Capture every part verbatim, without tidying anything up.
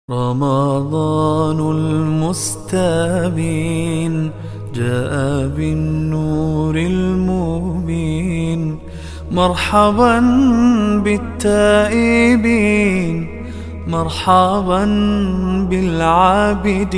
رمضان المستبين جاء بالنور المبين. مرحبا بالتائبين، مرحبا بالعابدين،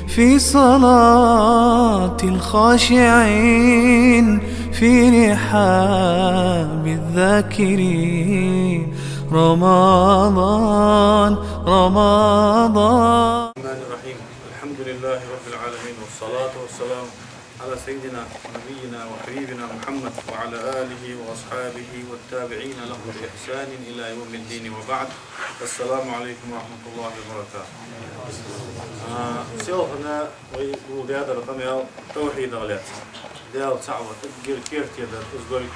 في صلاة الخاشعين، في رحاب الذاكرين. رمضان، رمضان. الرحمن الرحيم. الحمد لله رب العالمين، والصلاة والسلام على سيدنا ونبينا وحبيبنا محمد وعلى آله وأصحابه والتابعين لهم بإحسان إلى يوم الدين، وبعد. السلام عليكم ورحمة الله وبركاته. А, селхан вай гулдаьдар къамаьл тавхьидах лаьца. Даьла цаӀ вар эггара керттера дар из долга,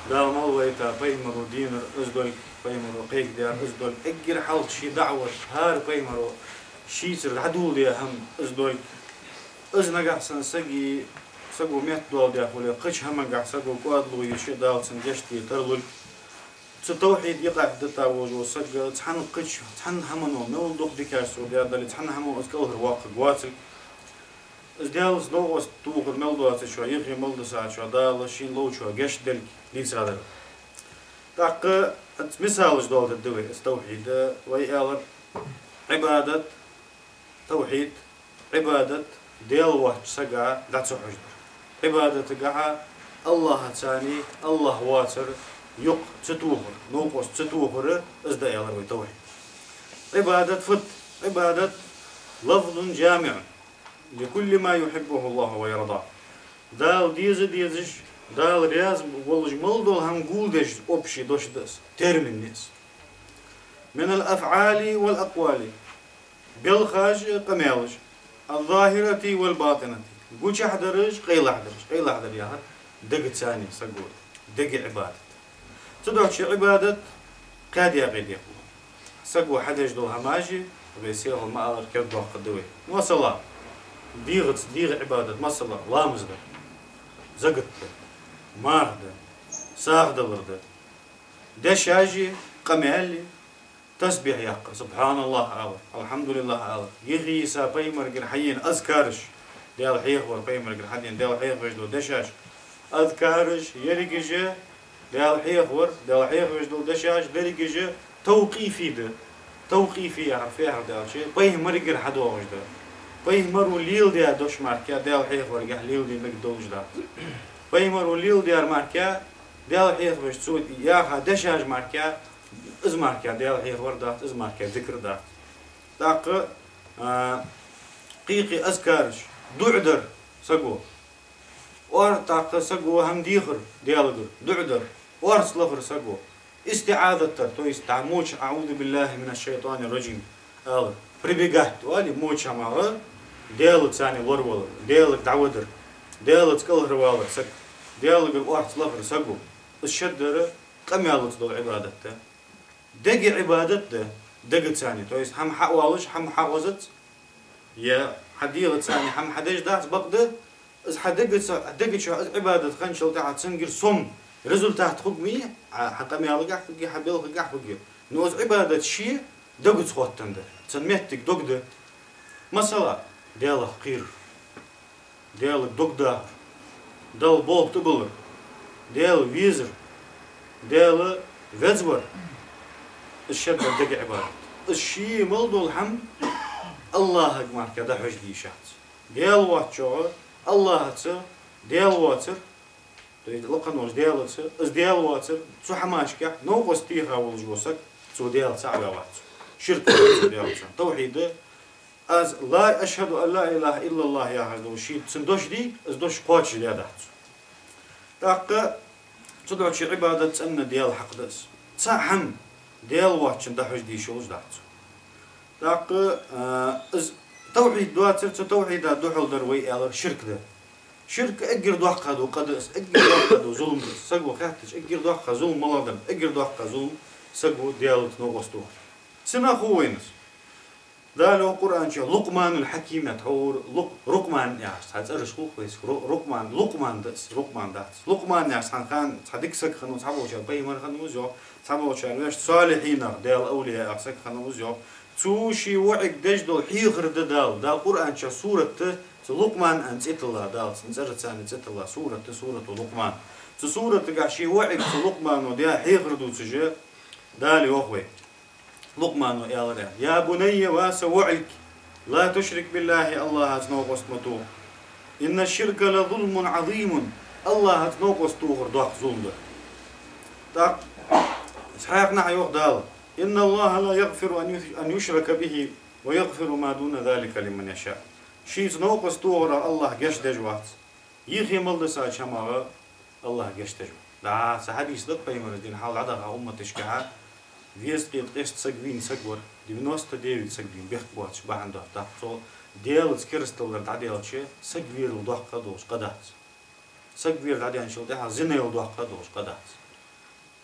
Дала мел вайта пайхамара динар из долга, пайхамара кхайкадаьр из долга, эггара хьалха ший даӀват хӀара пайхамара шийцара дӀадоладаь хӀама из долга. Из нагахьа санна саги, саго меттадоаладаь хуле, кхыча хӀамангахьа саго кӀоадало йиш я, Дала цунна гешт де тарлулга. Цу тавхьида юкъе дита волаш вола саг цхьан кхыча, цхьан хӀамано мел дукха дикаш цо даь дале, цхьан хӀамано из кӀалхарвоаккхаргвоацилга. Из Даьлаца новкъост тохар мел доацачоа, юхе мел дисачоа Дала шийна ловчоа гешт делга дийцадар. ТӀаккха цхьацца мисалаш доаладергда вай из тавхьида, вай аьлар: Ӏибадат, тавхьид, Ӏибадат Даьла воацача сага дӀа ца хьожадар. Ӏибадатагахьа АллахӀаца цхьана АллахӀ воацар юкъе ца тохар, новкъост ца тохар, из да, аьлар вай, тавхьид. Ӏибадат фуд? Ӏибадат لفظ جامع لكل ما يحبه الله ويرضاه. Дала деза дезаш, Дала раьза волаш мел дола хӀама гулдеш общий дош да из, термин да из. من الأفعال والأقوال. Белхаш а, къамаьлаш а. الظاهرة والباطنة. Гучахьдараш а, къайлагьдараш а. Къайлагьдар яхар дегаца цхьана саго дега Ӏибадат. Цудухьа Ӏибадат кхаь даькъе декъалу. Саго хьадеш дола хӀамаш а, вай селхан ма аллара, кердадоаккхаргда вай. Масала, дегӀаца, дегӀа Ӏибадат, масала, ламаз дар, закат дар, марха дар, сагӀа далар дар, дешаш а, къамаьл а, тасбихь яккхар, سبحان الله алар, الحمد لله алар, юхе йиса пайхамарагара хьаена азкараш, Даьла хьехавар, пайхамарагара хьадена Даьла хьехавеш дола дешаш, азкараш, ерригаш а Даьла хьехавар, Даьла хьехавеш дола дешаш, дерригаш а тавкъифи да. Тавкъифи яхар фу яхар да аьлча, пайхамарагара хьадоагӀаш да. Пайхамаро леладаь дош мара Даьла хьехаваргахьа леладе мегаш долаш дац. Пайхамаро леладаьр мара, Даьла хьехавеш цо яха дешаш мара, из мара Даьла хьехавар дац, из мара зикр дац. ТӀаккха, а, кхы-кхы азкараш, дуӀа дар саго. Ор-, тӀаккха саго хӀама дехар Даьлагара, дуӀа дар, орц лахар саго, истиӀазат дар, то есть дӀа моча, أعوذ بالله من الشيطان الرجيم алар, прибегать оал, моча хӀамагӀа Даьлаца цхьана лоравалар, Даьлага дӀавадар, Даьлаца кӀалхарвалар саг, Даьлагара орц лахар саго. Из шаддар къамаьлаца дола Ӏибадат да. Дега Ӏибадат да, дегаца цхьана, то есть хӀама хьаоалаш, хӀама хьагӀозац, е хьа дегӀаца цхьана хӀама хьадеш дац, бакъда из хьа дегаца, дега чу из Ӏибадат хинначул тӀехьагӀа цунгара сом, результат хургья, а, хьа къамаьлагахьа хургья, хьа белхагахьа хургья. Но из Ӏибадат ше дегаца хоттаденна да, цун моттиг дог да. Масала, Даьлах кхерар, Даьлага дог дахар, Далла болх тӀабиллар, Даьла везар, Даьла везавар, из шаддар дега Ӏибадат. Из ше мел дола хӀама АллахӀага мара дӀахьожаде йиш яц. Даьла воацачоа АллахӀаца, Даьла воацар, то есть лакха волча Даьлаца, из Даьла воацар, цу хӀамашкахьа новкъост теха волаш вола саг, цо Даьла цаӀ ваь вац. Ширк ва цо Даьлаца. Тавхьид да, аз لا، أشهد أن لا إله إلا الله яхаш дола ший цун дош дий, из дош кхоачашдаь дац цо. ТӀаккха цудухьа Ӏибадат цӀена Даьла хьакъ да из. Цхьа хӀама Даьла воацачунна дӀахьожаде йиш йолаш дац цо. ТӀаккха, а, из тавхьид доацар, цу тавхьида духьал дар вай аьлар ширк да. Ширк эггара доккха дола къа да из, эггара доккха дола зулам да из. Саго хаьттача, эггара доккха зулам малагӀа да, эггара доккха зулам саго Даьлаца новкъост тохар. Цунах хов вайна из. Дала йоах Къуръан чу, Лукъманул Хьаким яхаш, тхьовра Лукъ-, Рукъман яхаш цхьа цӀераш хул вайцига. Ру-, Рукъман, Лукъман да из, Рукъман дац. Лукъман яхаш цхьан хана, цхьа дика саг хиннав, цхьаболчар пайхамар хиннав из йоах, цхьаболчар вешта солихьинех, Даьла овлияех саг хиннав из йоах. Цо ший воӀага деш дола хьехар да Дала. Дала Къуръан чу сурат да, цу Лукъман аьнна цӀи тилла Дала, цун цӀерца цӀи тилла сурат да, сурату Лукъман. Цу суратагахь ший воӀага цу Лукъмано даь хьехар дувцаш, Дала йоах вайга. Лукъмано аьлар: «يا بني, ва са воӀ, لا تشرك بالله, АллахӀаца новкъост ма тоха. إن الشرك لظلم عظيم, АллахӀаца новкъост тохар доккха зулам да». ТӀаккха цхьаькханахьа йоах Дала: «إن الله لا يغفر أن يث-, أن يشرك به ويغفر ما دون ذلك لمن يشاء». Шийца новкъост тохарах АллахӀ гешт деш вац. Юхе мел дисача хӀамах АллахӀ гешт деш ва. ДӀа, цхьа хьадис да Пайхамара дина хьалха дӀадаха умматашкахьа, везткъеи ткъеста саг вийна саг вар, девяносто девять саг вийна, бехк боацаш бахьан доацаш. ТӀаккха цо Даьлаца керастал дар дӀадаьлча, саг верал доккха долаш къа дац. Саг вер дӀадаьнначул тӀехьагӀа зинел доккха долаш къа дац.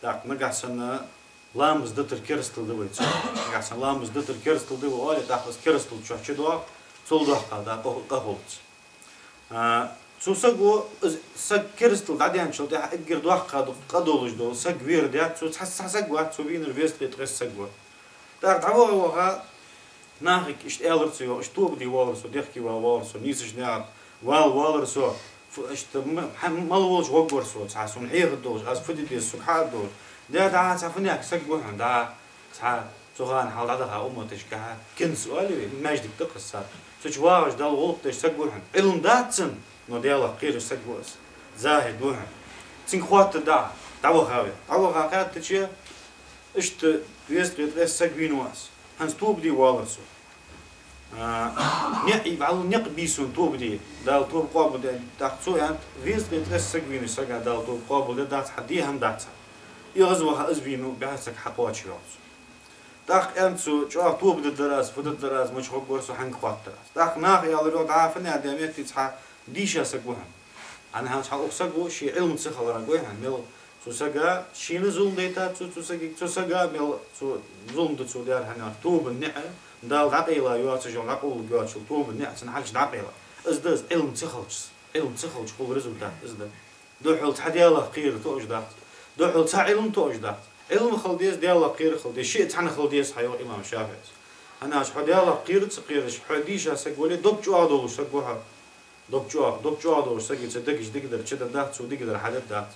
ТӀаккха нагахь санна ламаз дитар керастал да вай цунна. Нагахь санна ламаз дитар керастал да вай оале, тӀаккха из керастал чухь чудоагӀа, цул доккха да къа, къа хулац. А, цу саго, из саг керастал дӀадаьнначул тӀехьагӀа эггара доккха ду-, къа долаш дола саг вер даьд, цо цхьа, цхьа саг вац, цо вийнар везткъеи ткъеста саг ва. ТӀаккха дӀаваха-ваха, нахага иштта аьлар цо, йоах, иштта тоба де воаллар со, дехке вала воаллар со, нийсача наькъа вала воаллар со, фу, иштта м-, хьа-, мел волча гӀоргвар со, цхьа сона хьехар долаш, аз фу де деза, сога хьаара долаш. Даьра, дӀа, цхьа фуннагӀа саг ва хьона, дӀа, цхьа цу хана хьалха дӀадаха умматашкахьа, кинс оалий вай, маьждиг да-кх из цар. Цу чу вагӀаш, Далла гӀулакх деш саг ва хьона. Ӏилма дац цун, но Даьлах кхераш саг ва из. ЗахӀид ва хьона. Цунга хоатта дӀа, дӀаваха вай. ДӀаваха хаьттача, иштта везткъеи ткъеста саг вийна ва аз. ХӀанз тоба де воаллар со. А, не-, вӀалла никъ бий сона тоба де, Дала тоба къоабалде. ТӀаккха цо аьннад: везткъеи ткъеста саг вийнача сага Дала тоба къоабалдергдац, хьа де хӀама дац хьа. ЭгӀазваха из вийнав, бӀаь саг хьакхоачаргйоах цо. ТӀаккха аьннад цо: чӀоагӀа тоба дергдар аз, фу дергдар аз, мича гӀоргвар со, хьанга хоаттар аз. ТӀаккха наха аьлар, йоах, дӀа, фуннагӀа де моттиг, цхьа дийша саг ва хьона. ХӀана аьлча, цхьа укх саго ший Ӏилма ца хиларах гой хьона, мел цу сага шийна зулам дайтад цо, цу сагага, цу сага мел цо зулам да цо даьр, хӀана аьлча, тобан ниӀ, Дала дӀакъайла йоацаш йола, дӀакъовларгйоацаш йола тобан ниӀ цун хьалчу дӀакъайла. Из да из Ӏилма ца хилча, Ӏилма ца хилча хул результат, из да. Духхьал цхьа Даьлах кхерар тоъаш дац. Духхьал цхьа Ӏилма тоъаш дац. Ӏилма хила деза, Даьлах кхерар хила деза, шиъ цхьана хила деза, хьайоах имам ШафиӀас. ХӀана аьлча, хьо Даьлах кхера ца кхераш, хьо дийша саг вале, дог чӀоагӀа долаш саг ва хьо. Дог чӀоагӀа, дог чӀоагӀа долаш сагаца дагаш дикадар чудергдац, цо дикадар хьадергдац.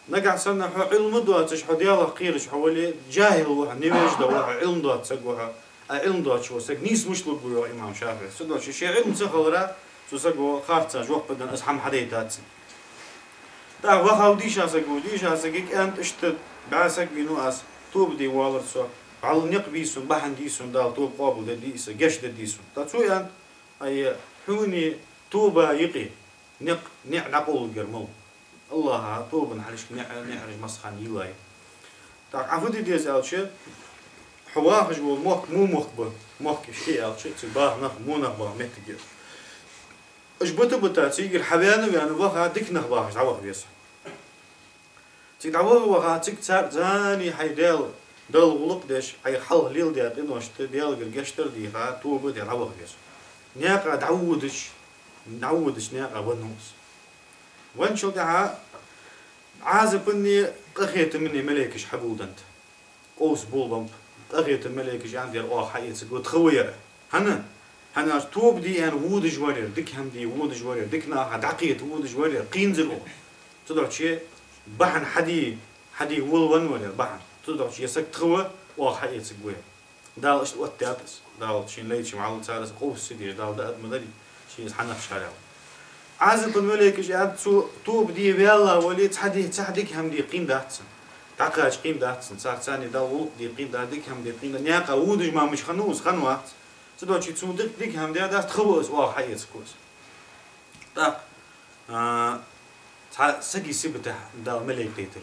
Нагахь санна хьо Ӏилма доацаш, хьо Даьлах кхераш хьо вале, жахӀил ва хьо, невежда ва хьо, Ӏилма доаца саг ва хьо. А Ӏилма доацаш вола саг нийса мишта лургва, йоах имам ШафиӀас. Цудухьа ший Ӏилма ца хиларах цу саго харцахьа жоп а денна, из хӀама хьадайтад цунга. ТӀаккха вахав дийша саго, дийша сагага аьннад: иштта бӀаь саг вийнав аз, тоба де воаллар со, вӀалла никъ бий сона, бахьан дий сона Дала тоба къоабалдергдий, из гешт дергдий сона. ТӀаккха цо аьннад: ай, хьона тоба юкъе никъ, ниӀ дӀакъовларгьяр малав? АллахӀа тобан хьалхашка ниӀ, ниӀараш массахана йийлай. ТӀаккха Ӏа фу де деза аьлча, хьо вахаш вола мохк во мохк ба, мохк иштта аьлча, цига баха нах, во нах баха моттиг я. Уж бита-бита, цигара хьавена-вена ваха, дика нах бахаш дӀаваха веза. Цига дӀаваха-ваха, цига цар зӀамига хьай Даьла, Далла гӀулакх деш, хьайх хьалха леладаь къиношта Даьлагара гешт дар дийха, тоба а даь дӀаваха веза. Наькъа дӀаводаш, дӀаводаш наькъа веннав из. Венначул тӀехьагӀа Ӏазапаннеи къахетаманнеи малейкаш хьаболабеннаб. Къовса болабеннаб. Къахетама малейкаша аьннад: ер оаха хьаэцаргва, тха ва ер. ХӀана? ХӀана аьлча тоба де аьнна водаш вар ер, дика хӀама де водаш вар ер, дика наха дӀакхета водаш вар ер, кхийнзар оаха. Цудухьа бахьан хьаде, хьаде волавенна вар ер бахьан. Цудухьа ер саг тха ва, оаха хьаэцаргва ер. Дала иштта оттадаьд из. Дала шийна лайча мел цар из къовса ца деш, Дала даа ма дарий, шийна из хьанахча хьарел. Ӏазапан малейкаша аьннад: цо тоба де ваьлла вале, цхьа ди-, цхьа дика хӀама де кхийнадац цунна. ДӀакхача кхийнадац цунна. Царца цхьана Далла гӀулакх де кхийнадац, дика хӀама де кхийнадац. Наькъа водаш ма мича хиннав из, хиннавац. Цудухьа цунна дика, дика хӀама даьдац, тха ва из, оаха хьаэцаргва из. ТӀаккха, а, цхьа сага сибатехь Дала малейк дайтар.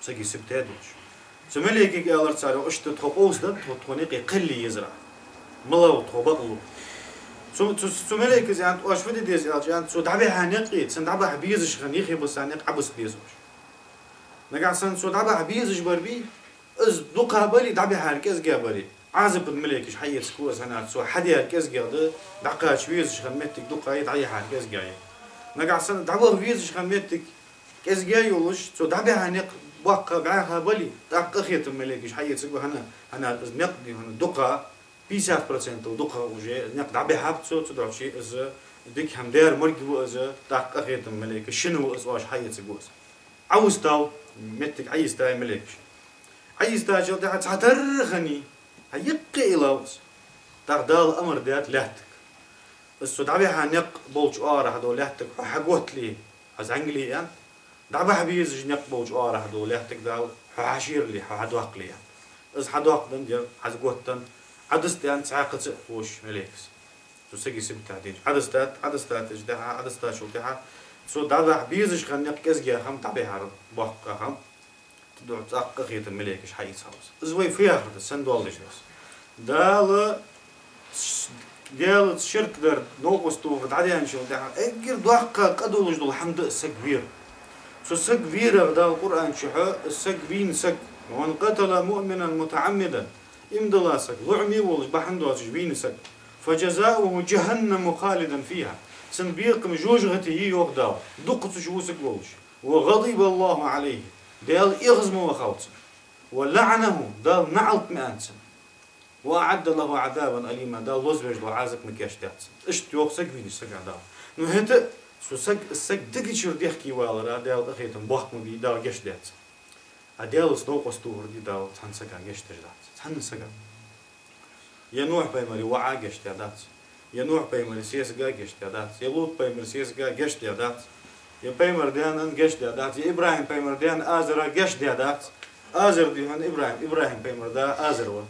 Сага сибате долаш. Цу малейкага аьлар цар: йоах, иштта тхо къовсаденнад, тхо, тхона юкъе кхел е езар Ӏа. Ма лов тхо бакълу. Цу, цу, цу малейкас аьннад: оаш фу де деза аьлча, аьннад, цо дӀабихьа никъ, цун дӀабахьа безаш хинна юхебиса никъ Ӏобиса беза оаш. Нагахь санна цо дӀабахьа безаш бар бий, из дукха бале, дӀабихьар кӀезига бале, Ӏазапан малейкаша хьаэцаргва из, хӀана аьлча цо хьадаьр кӀезигагӀа да, дӀакхача везаш хинна моттиг дукха я, дӀаяхьар кӀезигагӀа я. Нагахь санна дӀаваха везаш хинна моттиг кӀезига йолаш, цо дӀабихьа никъ боккха, бӀаьха бале, тӀаккха къахетама малейкаша хьаэцаргва, хӀана, хӀана аьлча из никъ, хӀана дукха пятьдесят процентов дукхагӀа уже никъ дӀабихьаб цо, цудухьа из дика хӀама дар морг ва из, тӀаккха къахетама малейкаш шин ва из, оаш хьаэцаргва из. Ӏовистал, моттиг Ӏойистай малейкаш. Ӏойистачул тӀехьагӀа цхьатарра хиннай, хьа юкъе а ловз. ТӀаккха Дала амар даьд лаьттага: из цо дӀабихьа никъ болча оагӀорахьа дола лаьттага хьо хьаготтале, хьо зӀамига ле, аьнна, дӀабахьа безаш никъ болча оагӀорахьа дола лаьттага Дала хьо хьашерале, хьо хьадоаккхале, аьнна. Из хьадоаккхадаь, дер хьазготтадаь, Ӏодиста аьнна цхьаькхаза а ховш малейкас. Цу сага сибат тӀа дийна. Ӏодистад, Ӏодистачул тӀехьагӀа, Ӏодистачул тӀехьагӀа, цо дӀабахьа безаш хинна никъ кӀезигагӀа хиннаб, дӀабихьар боккха хиннаб. Цудухьа цӀаккха къахетама малейкаш хьаийцай из. Из вай фу яхар да, сенна доал деш да из? Дала, Даьлаца ширк дар, новкъост тохар дӀадаьнначул тӀехьагӀа эггара доккха къа долаш дола хӀама да из саг вер. Цу саг верах Дала Къуръан чу хьо, из саг вийна саг: «ومن قتل مؤمنا متعمدا», иман дилла саг, лоӀаме волаш, бахьан доацаш вийна саг, «فجزاؤه جهنم خالدا فيها». Цун бекхам жожагӀате я, йоах Дала, дукха цу чу вусаргволаш. «وغضب الله عليه». Даьла эгӀаз ма вахав цунна. «ولعنه», Дала наӀалт ма аьннад цунна. «وأعد له عذابا أليما», Дала лозавеш дола Ӏазап ма кийчдаьд цунна. Иштта йоах саг вийнача сага Дала. Ну хӀаьта а цу саг, саг дегачура дехке валара Даьла къахетам боккха ма бий, Дала гешт даьд цунна. А Даьлаца новкъост тохар да, Дала цхьан сага гешт деш дац. Цхьанне сага. Е Нухь пайхамара воӀа гешт даь дац, е Нухь пайхамара сесага гешт даь дац, е Лут пайхамара сесага гешт даь дац, е пайхамара даьна гешт даь дац, е ИбрахӀим пайхамара даьна Азара гешт даь дац. Азар да хьона ИбрахӀим, ИбрахӀим пайхамара да Азар ва.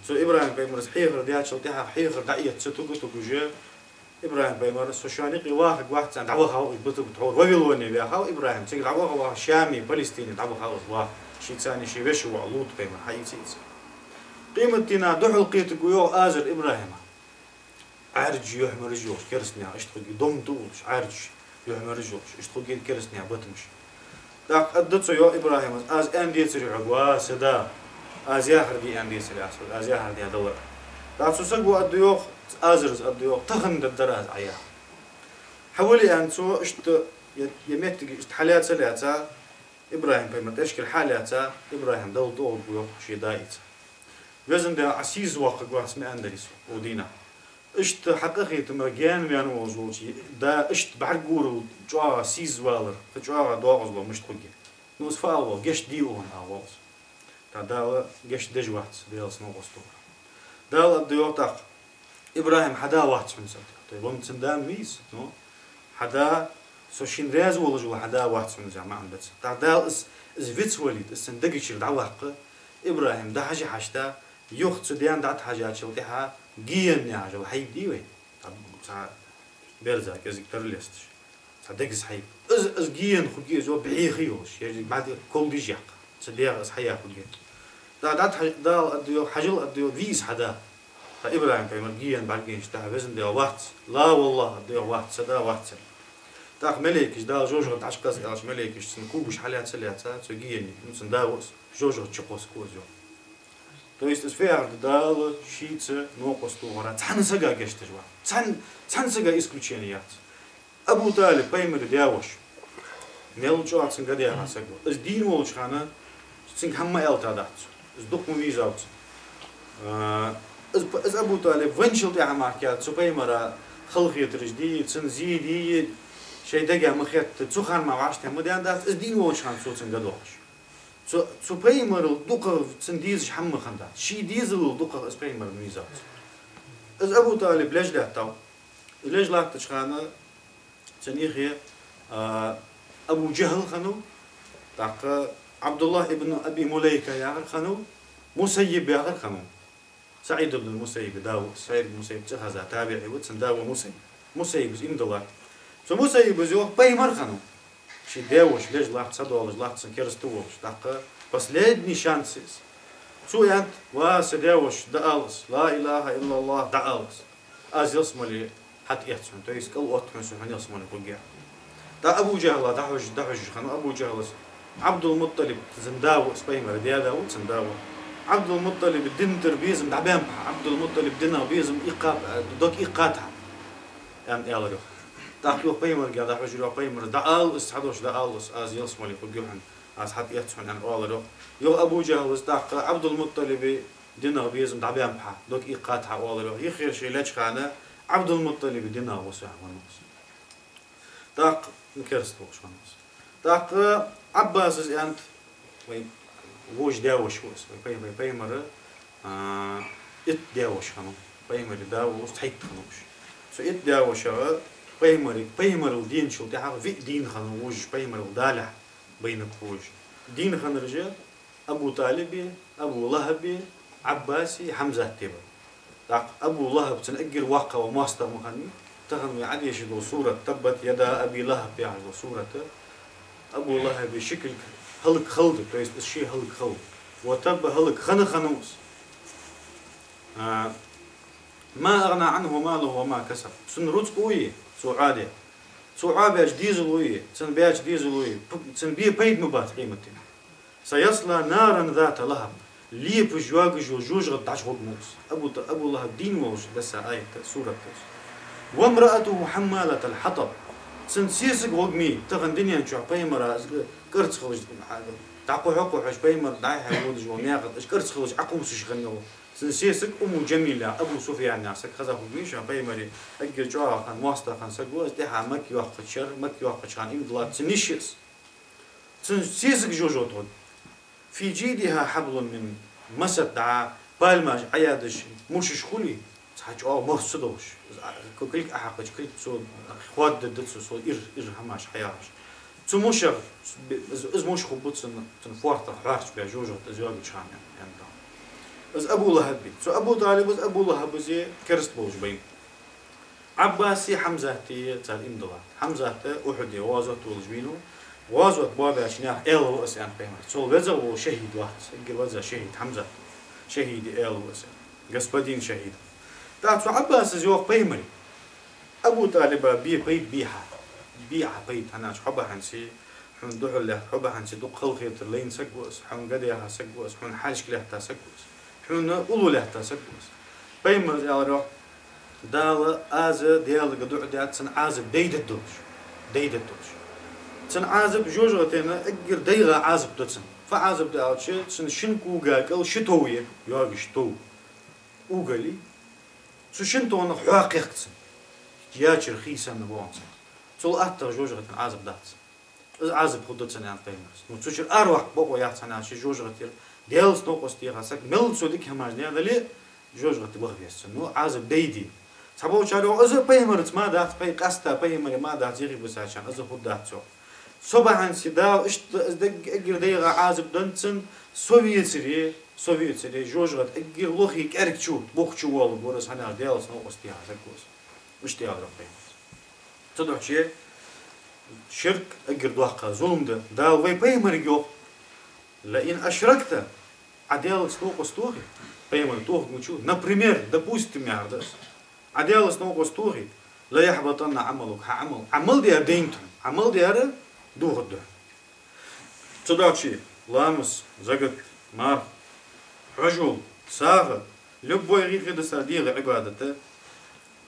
Цу ИбрахӀим пайхамара хьехар даьчул тӀехьагӀа хьехар дӀаэца туга-туга уже. ИбрахӀим пайхамар: «Со шоана юкъе вахаргвац», аьнна, дӀавахав из, бутуг тхьовра Вавилоне ваьхав ИбрахӀим. Цига дӀавахав, Шаме, Палестине дӀавахав из ваха. Шийца цхьана ший веший воӀ Лут пайхамар хьаийца. Къематдийнахьа духьал кхетаргва, йоах, Азар ИбрахӀима. Ӏаьржа юхьмараш йолаш кераста наьха, иштта хургья, дом тӀа уллаш, Ӏаьржа юхьмараш йолаш, иштта хургья кераста наьха батамаш. ТӀаккха аргда цо, йоах ИбрахӀимас: «Аз аьнна децарий хьога, ва са да? Аз яхар де аьнна децарий аз хьога, аз яхар даь далар?» ТӀаккха цу саго аргда, йоах, Азарас аргда, йоах: «Тахан дергдар аз Ӏа яхар». Хьавале, аьнна цо, иштта е, е моттиг иштта хьалаьца, лаьца, ИбрахӀим пайхамар тӀехьашкара хьалаьца, ИбрахӀим Далла тӀагӀоргва, йоах, ший даийца. Везан Даьла, Ӏа сийсаз воаккхаргвац ма аьннадарий со укх дийнахьа. Иштта хьа къахетамах гаьна ваьнна волаш волча да иштта бӀаргагурал чӀоагӀа сийсаз валар, кхы чӀоагӀа доакъазло мишта хургья. Ну, из фу ала воал, гешт де укхунна ала воал из. ТӀаккха Дала гешт деш вац, Даьлаца новкъост тохар. Дала аргда, йоах, тӀаккха: «ИбрахӀим, хьа да вац хьона из», аргда. То есть, вон цун да ма вий из, но хьа да, со шийна раьза волаш вола хьа да вац хьона из, яха маӀан да цун. ТӀаккха Дала из, из вицвалийта, из цун дегачура дӀаваккха, ИбрахӀим дӀахьажа хьашта, юха цу даьна дӀатӀахьажачул тӀехьагӀа гиен яхаш йола хьайба дий вай? Цхьа берза кӀезига тара лесташ. Цхьа дегаза хьайба. Из, из гиен хургья из, йоах, бӀеха йолаш, ерриг бӀаьдий кулгаш яккха. Цу дегӀа из хьаяь хургья. ТӀаккха дӀатӀахьа-, Дала аргда, йоах, хьажал, аргда, йоах, вий из хьа да? ТӀаккха ИбрахӀим пайхамар гиен бӀаргагайначул тӀехьагӀа: «Везан Даьла, вац. لا والله, аргда, йоах, вац, са да вац хьона». ТӀаккха малейкаш, Дала жожагӀате дӀачукхосса аьлча, малейкаш цун когаш хьалаьца, лаьца, цу гиенна, ну, цун да ва из, жожагӀате чукхоссаргва из, йоах. То есть из фу яхар да? Дала шийца новкъост тохар цхьанне сага гешт деш вац. Цхьан-, цхьанне сага исключение яц. Абу ТӀалиб, пайхамара даь-воша, мел чӀоагӀа цунга га даьха саг ва. Из дийна волча хана цунга хӀама ма аьлийтадац цо. Из дукха ма вийзав цунна. А, из, из Абу ТӀалиб венначул тӀехьагӀа мара кхы цу пайхамара халахетараш дий, цун зе дий, шоай дега ма хетта, цу хана мара вӀаштӀехьа ма даьннадац, из дийна волча хана цо цунга га доахаш. Цу, цу пайхамарал дукхагӀа цунна дезаш хӀама ма хиннадац. Ший дезалал дукхагӀа из пайхамарна вийзав цо. Из Абу ТӀалиб леш лаьттав. Из леш латтача хана цун юхе, а, Абу ДжахӀл хиннав, тӀаккха ӀабдуллахӀ ибн Аби Мулайка яхар хиннав, Мусаййиб яхар хиннав. СаӀид ибн Мусаййиба да ва, СаӀид ибн Мусаййиб цӀихеза табиӀи ва, цун да ва Мусаййиб. Мусаййибас иман дилла. Цу Мусаййибас, йоах, пайхамар хиннав. Ший даь-воша леш латт, садоалаш латт цун, кераста волаш. ТӀаккха последний шанс я из. Цо аьннад: «Ва са даь-воша, дӀаала из, لا إله إلا الله, дӀаала из. Аз ялсмале хьатӀаэц хьона, то есть кӀал отт хьона со, хьона ялсмале хургья». ТӀаккха Абу ДжахӀла дӀахьош-, дӀахьожаш хиннав Абу ДжахӀлас. ӀабдулмуттӀалиба цун да ва, из пайхамара даь-да ва, цун да ва. ӀабдулмуттӀалиба дина тӀара безам дӀабаьннаб хьа, ӀабдулмуттӀалиба динах безам иккхаб, дог иккхад хьа, аьнна, аьлар, йоах. ТӀаккха, йоах, пайхамарга дӀахьожар, йоах, пайхамара: «ДӀаала из, цхьа дош дӀаала из, аз ялсмале хургья хьона, аз хьатӀаэц хьона», аьнна, оалар, йоах. Йоах Абу ДжахӀлас тӀаккха ӀабдулмуттӀалиба динах безам дӀабаьннаб хьа, дог иккхад хьа оалар йоах. Йиххьера ше леча хана Ӏабдул-МутӀалиба динах вусаш хиннав из. ТӀаккха, ну, керста волаш хиннав из. ТӀаккха Ӏаббаса аьннад, вай вож даь-воша ва из, вай пай-, вай пайхамара, а, итт даь-воша хиннав, пайхамара да волаш цхьайтта хиннав уж. Цу итт даь-вошах пайхамара, пайхамарал денначул тӀехьагӀа виъ дийна хиннав вожаш пайхамарал далехьа, байнакхо вожаш. Дийна хиннараш Абу ТӀалиби, Абу ЛахӀаби, Ӏаббаси, Хьамзати ба. ТӀаккха Абу ЛахӀаб цун эггара воккхагӀа моастагӀа ма хиннавий, тахан вай Ӏодешаш дола сурат, «Таббат яда Аби ЛахӀаб» яхаш дола сурат, Абу ЛахӀаба ши кулг хӀалак хилда, то есть из ше хӀалак хилва. Ва табба, хӀалак хинна хиннав из. А, «ما أغنى عنه ماله وما كسب». Цун рузкъа ий, цо Ӏодаь. Цо Ӏобаьча дезалои, цунна баьча дезалои, п-, цунна бе пайда ма бац къематдийнахьа. «سيصلى نارا ذات لهب». Лепаш йоагаш йола жожагӀате дӀачугӀоргва из. Абу Т-, Абу ЛахӀаб дийна волаш десса аят, сурат да из. «وامرأته حمالة الحطب». Цун сесаг гӀоргья, тахан дунен чу пайхамара из кӀарцахилаш, дӀакхухьа-кхухьаш пайхамар дӀай-хьай водаш вола наькъа тӀа из кӀарцахилаш Ӏокхувсаш хинна йола. Цун сесаг Умму Джамил яха, Абу Суфьян яха саг хеза хургья шоана, пайхамара эггара чӀоагӀа хинна, моастагӀа хинна саг ва из, тӀехьа Макка йоаккхача шера, Макка йоаккхача хана ийман диллад цун йиша я из. Цун сесаг жожагӀате гӀоргья. «في جيدها حبل من مسد», дӀа пальмаш Ӏоядеш мушаш хулий, цхьа чӀоагӀа морс долаш. Из а-, ку-, кулг Ӏохьекхача, кулг цо хоададергда цо, цо ир, ир хӀамаш хьаялаш. Цу мушах, из, из муш хургба цун, цун фоартах хьоарчабаь жожагӀате из йоагача хана, аьннад. Из Абу ЛахӀаб я. Цу Абу ТӀалиба, из Абу ЛахӀаба, из керста болаш байнаб. Ӏаббаси Хьамзати цар ийман диллад. Хьамзат Ухьуде гӀазот волаш вийнав. ГӀазот боабаьча наьха аьла ва из, аьннад пайхамара. Цул везагӀа вола шахӀид вац, эггара веза шахӀид Хьамзат. ШахӀида аьла ва из, аьннад. Господин шахӀидов. ТӀаккха цу Ӏаббаса йоах пайхамара: Абу ТӀалиба бе пайда бе хьа. Бе хьа пайда, хӀана аьлча хьо бахьанца хьона духьал лаьтта, хьо бахьанца дукха халахетар лайна саг ва из, хьона га даьха саг ва из, хьона хьаьжкӀа лаьтта саг ва из, хьона уллув лаьтта саг ва из. Пайхамара аьлар йоах: Дала, аз Даьлага дуӀа даьд цун Ӏазап дайдад долаш. Дайдад долаш. Цун Ӏазап жожагӀатен эггара дайгӀа Ӏазап да цун. Фу Ӏазап да аьлча, цун шин кога кӀал ши тов я, йоагаш тов, уголь. Цу шин товнах хьоа кхехк цун. Ячара хий санна боагӀа цун. Цул аттагӀа жожагӀатен Ӏазап дац. Из Ӏазап хургда цунна, аьннад пайхамара. Ну, цу чура араваккха бокъо яц, хӀана аьлча жожагӀатера Даьлаца новкъост деха саг, мел цо дика хӀамаш даьдале а, жожагӀате ваха веза цо. Ну, Ӏазап дайде. Цхьаболчар йоах, из пайхамарца мара дац, пай-, къаьстта пайхамара мара дац, юхебисачарна из хургдац йоах. Со бахьанца Дала иштта из дег-, эггара дайгӀа Ӏазап деннад цунна, со вецаре, со вецаре, жожагӀате эггара лохе кӀаьрга чу, бух чу воалларгвар из, хӀана аьлча Даьлаца новкъост деха саг ва из. Иштта аьлар йоах пайхамара. Цудухьа ширк эггара доккха зулам да. Дала вай пайхамарга йоах: «لئن أشركت», Ӏа Даьлаца новкъост тохе, пайхамар, тохаргвац, например, допустим, яхар да из. Ӏа Даьлаца новкъост тохе, «ليحبطن عملك», хьа Ӏамал, Ӏамал даьр дайнад хьона, Ӏамал даьр дохаргда хьона. Цудухьа ламаз, закат, марха, хьажол, сагӀа, любой гӀийгӀи дасар дегӀа Ӏибадат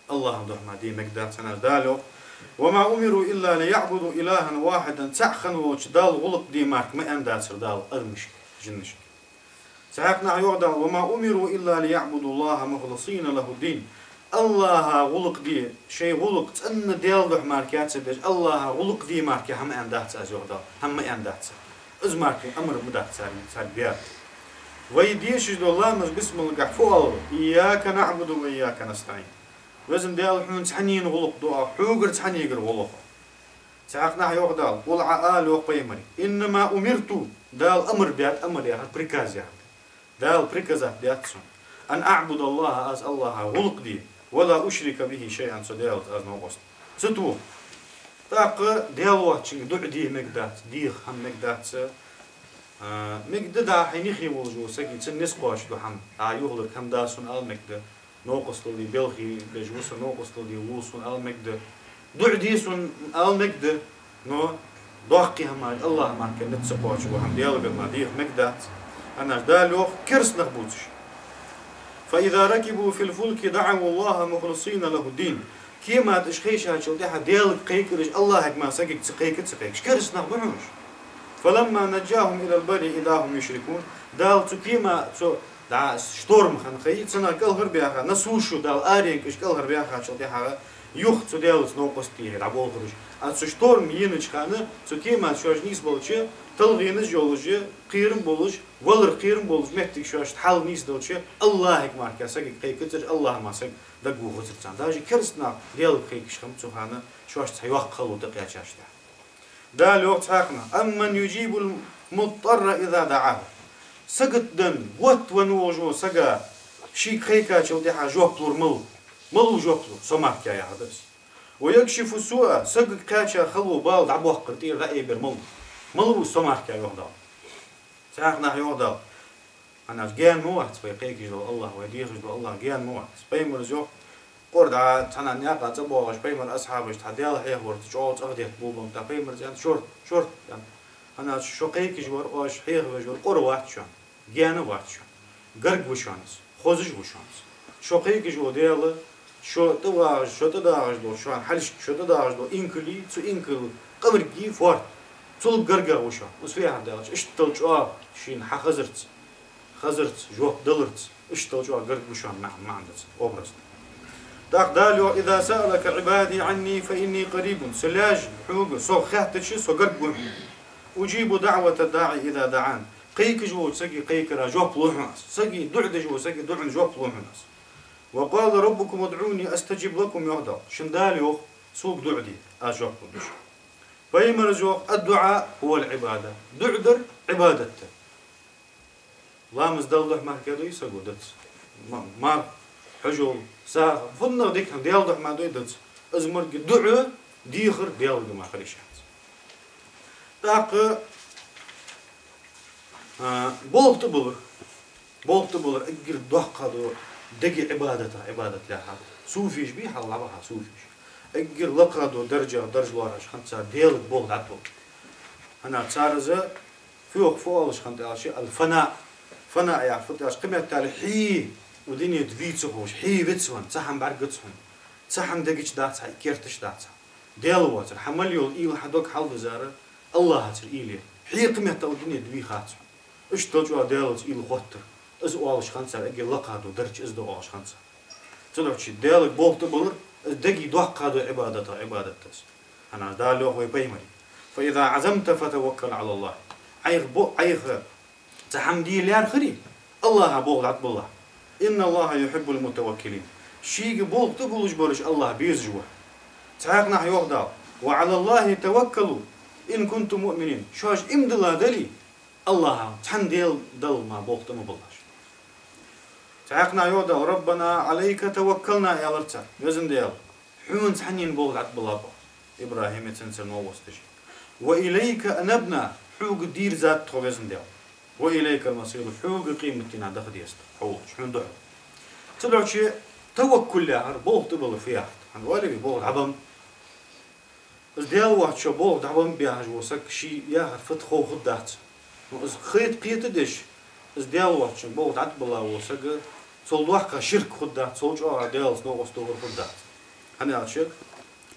АллахӀа духьа мара де мегаш дац, хӀана аьлча Дала йоах: «وما أمروا إلا ليعبدوا إلها واحدا», цаӀ хинна волча Далла гӀулакх де мара ма аьннадацар Дала адамашка, жинашка. Цхьаькха нах йоах Дала: «وما أمروا إلا ليعبدوا الله مخلصين له الدين». АллахӀа гӀулакх де, шоай гӀулакх цӀена Даьла духьа мара ца деш, АллахӀа гӀулакх де мара хӀама аьннадац аз, йоах Дала. ХӀама ма аьннадац цар. Из мара амар ма дац царна, царга бер. Вай дешаш дола ламаз, бисмиллагахьа фу оал вай? «إياك نعبد وإياك نستعين». Веза Даьла, хьона цхьаннена гӀулакх ду оаха, хьогара цхьаннегара гӀо лу оаха. Цхьаькха нах йоах Дала: «قل», Ӏа ала, йоах пайхамаре: «إنما أمرت», Дала амар даьд, амар яхар приказ яхар да. Дала приказать даьд сона: «أن أعبد الله», аз АллахӀа гӀулакх де, «ولا أشرك به شيئا», цу Даьлаца аз новкъост ца тоха. ТӀаккха Даьла воацачунга дуӀа де мегаш дац, деха хӀама мегаш дац. А, мегаш да, дӀа хьайна юхе волаш вола саг, цун низ кхоачаш дола хӀама, дӀа юхалург хӀама да сона ала мегаш да. Новкъостал де белхи беш ва со, новкъостал де лу сона ала мегаш да. ДуӀа де сона ала мегаш да. Но доккхий хӀамаш АллахӀа мара низ ца кхоачаш дола хӀама Даьлагара мара деха мегаш дац. ХӀана аьлча Дала йоах, керста нах бувцаш: «فإذا ركبوا في الفلك دعوا الله مخلصين له الدين». Кема тӀа уж хайшачул тӀехьагӀа Даьлага кхайкараш АллахӀага мара сагага ца кхайка, ца кхайкаш, керста нах ба хьона уж. «فلما نجاهم إلى البر إذا هم يشركون». Дала цу кема, цу Да, шторм хинна хилча, цунах кӀалхарбаьха, на сушу Дала аренга уж кӀалхарбаьхачул тӀехьагӀа, юха цу Даьлаца новкъост тӀехьа дӀаболхараш. А цу шторм енача хана, цу кема шоаш нийсбелча, талгӀенаш йолаш, кхерам болаш, валар кхерам болаш моттиг шоашта хьал нийсделча, АллахӀага мара сагага кхайкацар, АллахӀ мара саг дагавохацар царна. Даже кераста нах Даьлага кхайкаш хиннаб цу хана, шоашта цхьа йоккха хало тӀакхаьчача тӀехьа. Дала йоах цхьаькха нахах: «أَمَّنْ يُجِيبُ الْمُضْطَرَّ إِذَا دَعَاهُ». Сагота денна, готта венна волча сага шийга кхайкачул тӀехьагӀа жоп лур малав? Малав жоп лур? Со мара, яхар да из. «وَيَكْشِفُ السُّوءَ», сагага кхаьча хало, бала дӀабоаккхар, тӀера дӀаэбар малав? Малав из? Со мара, йоах Дала. Цхьаькха нахах йоах Дала. ХӀана аьлча гаьна ма вац вай кхайкаш дола АллахӀ, вай дехаш дола АллахӀ гаьна ма вац. Пайхамара йоах, кӀора дӀа цхьан наькъа цӀабоагӀаш, Пайхамара асхьабаш цхьа Даьла хьехавар чӀоагӀа цӀагӀа детта болабеннаб. ТӀаккха Пайхамара аьннад: «Шорта, шорта», аьнна. ХӀана аьлча шо кхайкаш вар, оаш хьеха везаш вар кӀора вац шоана, гаьна вац шоана, гарга ва шоана из, хозаш ва шоана из. Шо кхайкаш вола Даьла, шо тӀавагӀаш, шо тӀадагӀаш дола, шоана хьалхашка шо тӀадагӀаш дола инкал, цу инкала къамаргий фоарт, цул гаргагӀа ва шоана. Из фу яхар да аьлча, иштта чӀоагӀа шийна хьахазарца, хазарца, жоп даларца, иштта чӀоагӀа гарга ва шоана, маӀан, маӀан да цун, образ да. ТӀаккха Дала йоах: «إِذَا سَأَلَكَ عِبَادِي عَنِّي فَإِنِّي قَرِيبٌ». Са лаьш хьога, сох хаьттача, со гарга ва хьона. «أُجِيبُ دَعْوَةَ الدَّاعِ إِذَا دَعَانِ». Кхайкаш волча сага кхайкара жоп лу хьона аз. Сага дуӀа деш волча сага дуӀан жоп лу хьона аз. «وَقَالَ رَبُّكُمُ ادْعُونِي أَسْتَجِبْ لَكُمْ», йоах Дала. Шун Дала йоах: «Сога дуӀа де, аз жоп лу шоана». Пайхамара йоах: «الدُّعَاءُ هُوَ الْعِبَادَةُ». ДуӀа дар Ӏибадат да. Ламаз Далла духьа мара дой саго, дац. Ма-, марха, хьажол, сагӀа, фуннагӀа дика хӀама Даьла духьа мара дой, дац. Из мара дуӀа, дехар Даьлага мара хила йиш яц. ТӀаккха, а, болх тӀабалар. Болх тӀабалар эггара доккха дола дега Ӏибадатех Ӏибадат лаьрхӀад. Суфиш бий хьалха дӀабаха суфиш. Эггара лакха дола даржах дарж лоархӀаш хиннад цар Даьлага болх дӀатӀабалар. ХӀана аьлча цар из фу йоах, фу оалаш хиннад аьлча, аль-фана. Фана яхар фуд аьлча, кхыметтел хье укх дунен тӀа вий ца ховш, хье виц венна, цхьа хӀама бӀаргагац хьона, цхьа хӀама дега чу дац хьа, керташ дац хьа. Даьла воацар, хьа мел йола уйла, хьа дог хьалдизар АллахӀацара уйла я. Хье кхыметтел укх дунен тӀа вий хац хьона. Иштта чӀоагӀа Даьлаца уйла хоттар. Из оалаш хиннад цар, эггара лакха дола дарж из да оалаш хиннад цар. Цудухьа Даьлага болх тӀабалар, из дега доккха дола Ӏибадатех Ӏибадат да из. ХӀана аьлча Дала йоах вай Пайхамарга: «فَإِذَا عَزَمْتَ فَتَوَكَّلْ عَلَى اللَّهِ». Ӏайха бо-, Ӏайха цхьа хӀама де лаьрхӀарий, АллахӀа болх дӀатӀабалалахь. «إِنَّ اللَّهَ يُحِبُّ الْمُتَوَكِّلِينَ». Шийга болх тӀабуллаш бараш АллахӀ безаш ва. Цхьаькха нахах йоах Дала: «وَعَلَى اللَّهِ تَوَكَّلُوا إِن كُنتُم مُّؤْمِنِينَ». Шоаш иман дилла дале, АллахӀа, цхьан Даьла Далла мара болх тӀа ма балалаш. Цхьаькха нахах йоах Дала: «رَبَّنَا عَلَيْكَ تَوَكَّلْنَا», аьлар цар. Везан Даьла, Хьона цхьаннена болх дӀатӀабиллаб оаха, ИбрахӀима, цун, цун новкъосташа. «وَإِلَيْكَ أَنَبْنَا», Хьога дийрзад тхо, Везан Даьла. «وَإِلَيْكَ الْمَصِيرُ», Хьога къематдийнахьа даха деза тхо, хьо волча, Хьона духьал. Цудухьа таваккул яхар, болх тӀабалар фу яхар да? ХӀана аьлча, болх дӀабеннаб. Из Даьла воацачоа болх дӀабеннаб яхаш вола саг ший яхар фуд хов хургдац. Но из хета, кхетадеш, из Даьла воацачоа болх дӀатӀабилла вола саг, цул доккха ширк хургдац, цул чӀоагӀа Даьлаца новкъост тохар хургдац. ХӀана аьлча,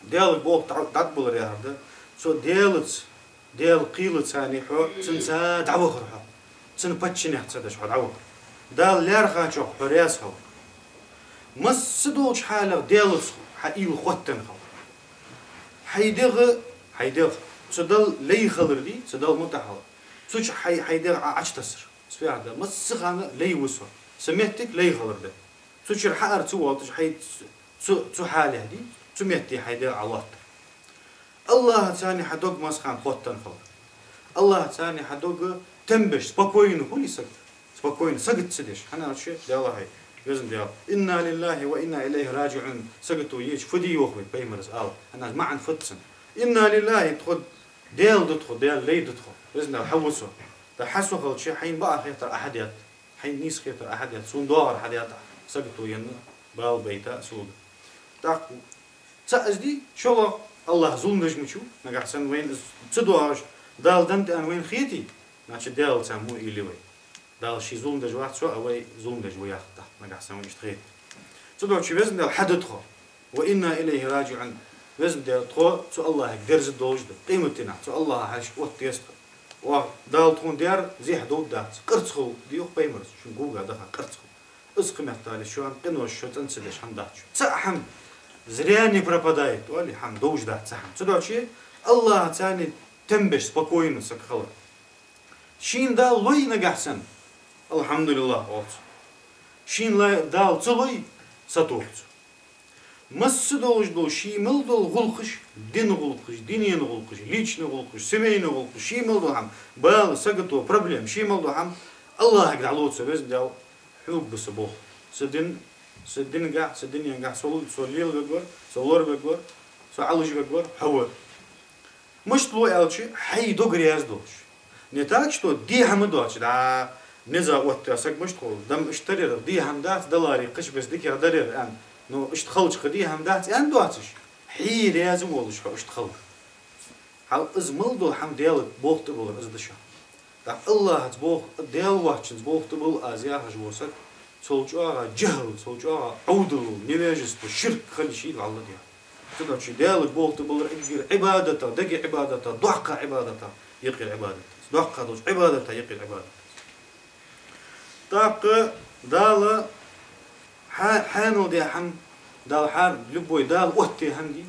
Даьлага болх дӀа-, дӀатӀабалар яхар да, цу Даьлаца, Даьла кхелаца хьо, цунца дӀавахар хьо. Цун паччанех ца деш хьо дӀавахар. Дала лаьрхӀачох хьо раьза хилар. Масса долча хьалах Даьлаца хьа уйла хоттаденна хилар. Хьай дегӀ, хьай дегӀ, цу Далла лай хилар дий, цу Далла мутӀахьа хилар. Цу чу хьай, хьай дегӀ Ӏа Ӏочутассар. Из фу яхар да? Масса хана лай ва со. Са моттиг лай хилар да. Цу чура хьаара ца воалийташ, хьай цу, цу хьале дий, цу метте хьай дегӀ Ӏолоаттар. АллахӀаца хьа дог масса хана хоттаденна хилар. АллахӀаца хьа дог там беш, спокойно хулий саг. Спокойно, сагот ца деш. ХӀана аьлча, Даьла хьай, Везан Даьла, «إِنَّا لِلَّهِ وَإِنَّا إِلَيْهِ رَاجِعُونَ», сагото еча фу де йоах вай, Пайхамара из аьлча. ХӀана аьлча маӀан фуд цун? «إِنَّا لِلَهِ», тхо Даьла да тхо, Даьла лай да тхо. Везан Даьла, хьо ва со. ТӀаккха хьо со хилча, хьайна бакъ хетар Ӏа хьадетт. Хьайна нийса хетар Ӏа хьадетт, сона доагӀар хьадетт Ӏа, сагото енна бала байта сога. ТӀаккха цхьа из дий, шоллагӀа, АллахӀ зулам деш ма вий, нагахьа санна вайна из ца доагӀаш, Дала деннад аьнна вайна хетий, значит, Даьлаца во уйла я вай. Дала ше зулам деш вац со, а вай зулам деш ва яхар да, нагахьа санна вайна иштта хетий. Цудухьа, Везан Даьла, хьа да тхо. «وَإِنَّا إِلَيْهِ رَاجِعُونَ». Везан Даьла, тхо цу АллахӀага дерза долаш да. Къематдийнахьа цу АллахӀа хьалхашка отта деза тхо. Оаха Дала тхона даьр зехьа довргдац. Къарцхал, йоах пайхамара, шун гулга даха къарцхал. Из кхы меттел шоана къинош шо цӀена ца деш хӀама дац. ЦаӀ хӀама зря не пропадает, оал, хӀама довш дац цаӀ хӀама. Цудухьа Аллахьаца тем беш спокойно саг хилар. Шийна Дала лой нагахьа санна, алхьамдулиллахӀ, оал цо. Шийна ла-, Дала ца лой, сатох цо. Масса долаш дола ший мел дола гӀулакхаш, дина гӀулакхаш, дунен гӀулакхаш, личный гӀулакхаш, семейный гӀулакхаш, ший мел дола хӀама, бала, сагото, проблема, ший мел дола хӀама Аллахьага дӀалоац, Веза Даьла, хьога ба са болх. Са дин, са дингахьа, са дуненгахьа, со, со лелавергвар, со лоравергвар, со Ӏалашвергвар хьо ва. Мишта ло аьлча, хьай дог раьза долаш. Не так, что дехьа ма доацаш, да, низа оттадаь саг мишта хул, дам иштта дар ер, дехьа ма дац, даларе кхыча беса дикагӀа дар ер, аьнна. Ну, иштта хилча-кх дехьа ма дац, аьнна доацаш. Хьай раьза волаш хьо иштта хила. Хьал из мел дола хӀама Даьлага болх тӀабиллар из да шоана. ТӀаккха Аллахьаца болх, Даьла воацачунца болх тӀабилла аз яхаш вола саг, цул чӀоагӀа жахӀал, цул чӀоагӀа Ӏовдал, невежество, ширк хила йиш йий, валлахӀи. Цудухьа Даьлага болх тӀабиллар эггара Ӏибадатах, дега Ӏибадатах, доккхача Ӏибадатах юкъера Ӏибадат да из. Доккха долча Ӏибадатах юкъера Ӏибадат да из. ТӀаккха Дала хьа-, хьаьнал даь хӀама, Дала хьар-, любой Дала оттадаь хӀама дий,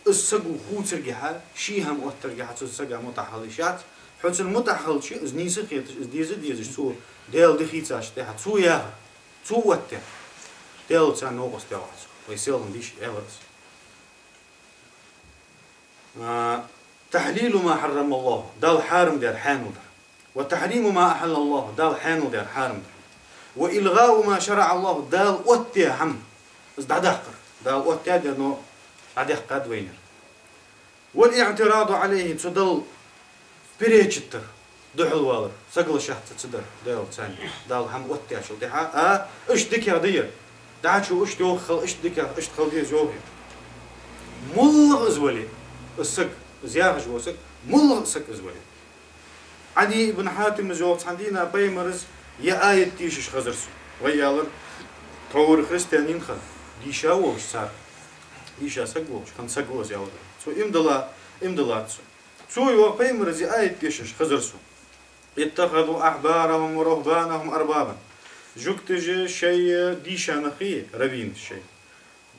из саго хувцаргахьа, ший хӀама оттаргахьа цу сага мутӀахьа хила йиш яц. Хьо цунна мутӀахьа хилча, из нийса хеташ, из деза а дезаш, цо Даьла дихийцача тӀехьа, цо яхар, цо оттадаь, Даьла царна новкъост дергвац. Вай селхан дийша аьлар из. А, تحليل ما حرم الله, Дала хьарам даьр хьаьнал дар. وتحريم ما أحل الله, Дала хьаьнал даьр хьарам дар. وإلغاء ما شرع الله, Дала оттадаь хӀама, из дӀадаккхар. Дала оттадаьр, но дӀадаккхад вайна ер. والاعتراض عليه, цу Далла перечить дар, духьалвалар, соглашаться ца дар Даьла царна, Дала хӀама оттадаьчул тӀехьа, а, иштта дикагӀа да ер, дӀачу иштта йоах хила, иштта дикагӀа, иштта хила деза йоах ер. МоллагӀа из вале, из саг, из яхаш вола саг, моллагӀа саг из вале. Ӏадий ибн Хьатима йоах, цхьан дийнахьа пайхамара ер аят дешаш хезар сона. Вай аьлар, тхьовра христианин хинна, дийша волаш цар, дийша саг волаш, хинна саг ва из аьлар. Цо иман дилла, иман диллад цо. Цо йоах, пайхамара ер аят дешаш хезар сона. اتخذوا أحبارهم ورهبانهم أربابا. Жугташа шоай дийша нах, раввинаш шоай,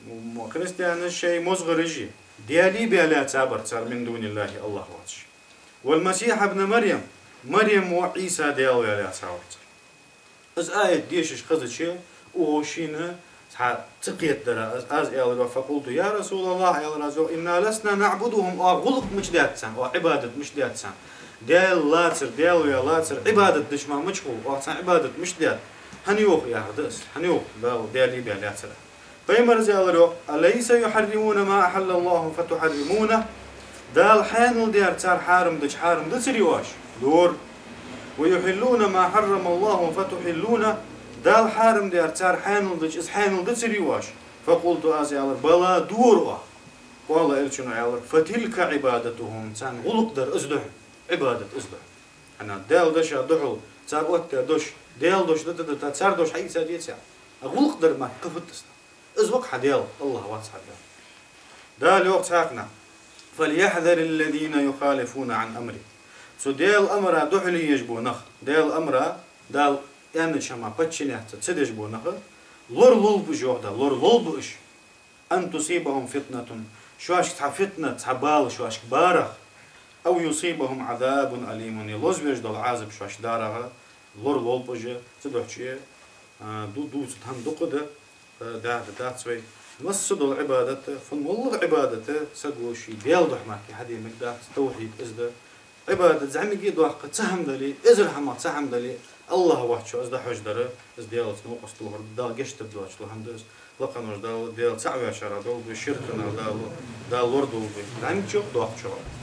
м-, христианаша шоай мозгӀараш даьлий баь лаьцабар цар, من دون الله, Аллахь воацаш. والمسيح ابن مريم, Марем воӀ Ӏийса даьла ваь лаьцавар цар. Из аят дешаш хезача, укхо шийна цхьа ца кхетадар, аз, аз аьлар йоах: فقلت يا رسول الله, аьлар аз йоах, إنا لسنا نعبدهم, оаха гӀулакх мича даьд царна, оаха Ӏибадат мича даьд царна? Даьла лацар, Даьла ваь лацар Ӏибадат дича мара мича хул, оаха царна Ӏибадат мича даьд? ХӀана йоах яхар да из, хӀана йоах Дала даьлий баь лаьцар? Пайхамара аьлар йоах: أليس يحرمون ما أحل الله فتحرمونه? Дала хьаьнал даьр цар хьарам дича хьарам дацарий оаш? Дора. ويحلون ما حرم الله فتحلونه. Дала хьарам даьр цар хьаьнал дича, из хьаьнал дацарий оаш? فقلت, аз аьлар: بلى, дора оаха. قال, элчано аьлар: فتلك عبادتهم. Царна гӀулакх дар из да хьона, Ӏибадат из да хьона. ХӀана, Даьла дош духьал, цар оттадаь дош, Даьла дош дита, дита, цар дош хьаийца деций? А гӀулакх дар мара кхы фуд из? Из ва-кх хьа Даьла, Аллахь вац хьа Даьла. Дала йоах цхьаькханахьа: فليحذر الذين يخالفون عن أمره. Цу Даьла амара духьале еш бола нах, Даьла амара, Дала аьннача хӀаманна подчиняться ца деш бола нах, лоралолба уж, йоах Дала, лоралолба уж. أن تصيبهم فتنة, шоашка цхьа фитна, цхьа бала шоашка барах, أو يصيبهم عذاب أليم, е лозавеш дола Ӏазап шоашка дарах, лоралолба уж. Цудухьа, а, ду-, дувцаргда хӀама дукха да, а, дӀаьха дац вай. Масса дола Ӏибадат, фу моллагӀа Ӏибадат, саго ший Даьла духьа мара кхы хьаде мегаргдац, тавхьид из да. Ӏибадат зӀамига а доккха цхьа хӀама дале, эзар хӀамах цхьа хӀама дале, Аллахь воацачоа из дӀахьожадар, из Даьлаца новкъост тохар да, Дала гешт дергдоацаш дола хӀама да из. Лакхавола Дала, Даьла цаӀ ваьчарех долда вай, ширках Дала, Дала лорадолда вай. ЗӀамигачох а, доккхачох а.